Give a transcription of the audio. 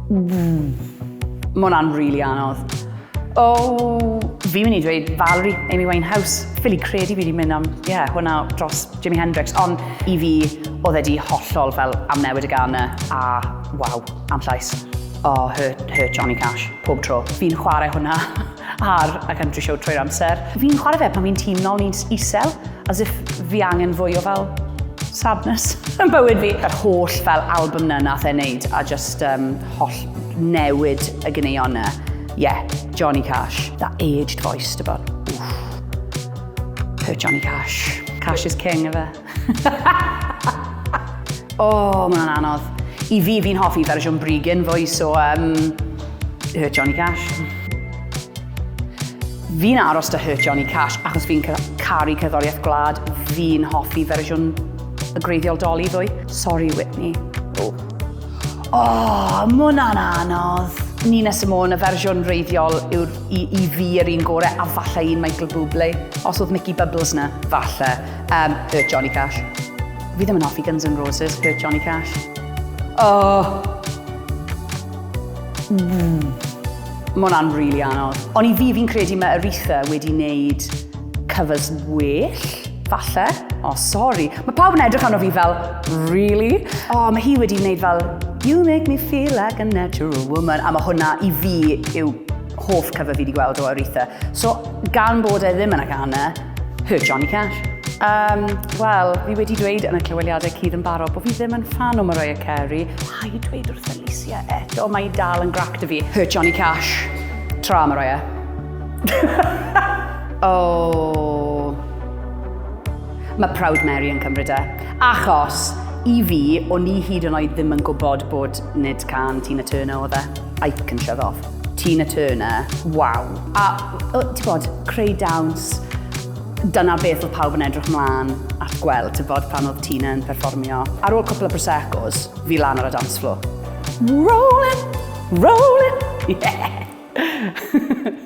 Mae hwnna'n rili anodd. O, fi'n mynd i dweud Valerie, Amy Winehouse. Ffili credu fi wedi mynd am, ie, yeah, hwnna dros Jimi Hendrix. Ond i fi, oedd e di hollol fel amnewid y gân 'na, a waw, am llais. O, oh, Hurt, Hurt Johnny Cash, pob tro. Fi'n chwarae hwnna ar y country show trwy'r amser. Fi'n chwarae fe pan fi'n teimlo'n isel, as if fi angen fwy o fel sadness yn bywyd fi. Yr holl fel album na nath e wneud a just holl newid y ganeuon na. Yeah, Johnny Cash. That aged voice, dy bod. Oof. Hurt Johnny Cash. Cash is king, efe. O, oh, mae hwnna'n anodd. I fi, fi'n hoffi fersiwn Brigyn fwy, so Hurt Johnny Cash. Fi'n aros 'da Hurt Johnny Cash achos fi'n caru cerddoriaeth gwlad. Fi'n hoffi fersiwn y gwreiddiol Dolly fwy. Sorry, Whitney. Oh. Oh, mae hwnna'n anodd. Nina Simone, y fersiwn wreiddiol yw'r i fi yr un gorau, a falle un Michael Bublé. Os oedd Mickey Bubbles na, falle. Hurt Johnny Cash. Fi ddim yn hoffi Guns N' Roses, Hurt Johnny Cash. Oh. Mae hwnna'n really anodd. Ond i fi, fi'n credu mae Aretha wedi wneud covers well, falle. Oh, sorry. Mae pawb yn edrych arno fi fel, "Really?" Oh, mae hi wedi wneud fel, "You make me feel like a natural woman." A mae hwnna i fi yw hoff cover fi wedi gweld o Aretha. So, gan bod e ddim yn y gân, Hurt Johnny Cash. Wel, fi wedi dweud yn y clyweliadau cudd yn barod bod fi ddim yn fan o Mariah Carey. Paid dweud wrth Alicia eto, mae hi dal yn grac 'da fi. Hurt Johnny Cash. Tra, Mariah. Oh. Mae Proud Mary yn cymryd e. Achos, i fi, o'n i hyd yn oed ddim yn gwybod bod nid cân Tina Turner oedd e. I can shove off. Tina Turner, waw. A, ti'n bod, creu dawns, dyna beth oedd pawb yn edrych mlaen at gweld, ti'n bod, pan oedd Tina yn perfformio. Ar ôl cwpl o Proseccos, fi lan ar y dance floor. Rolling, rolling, yeah!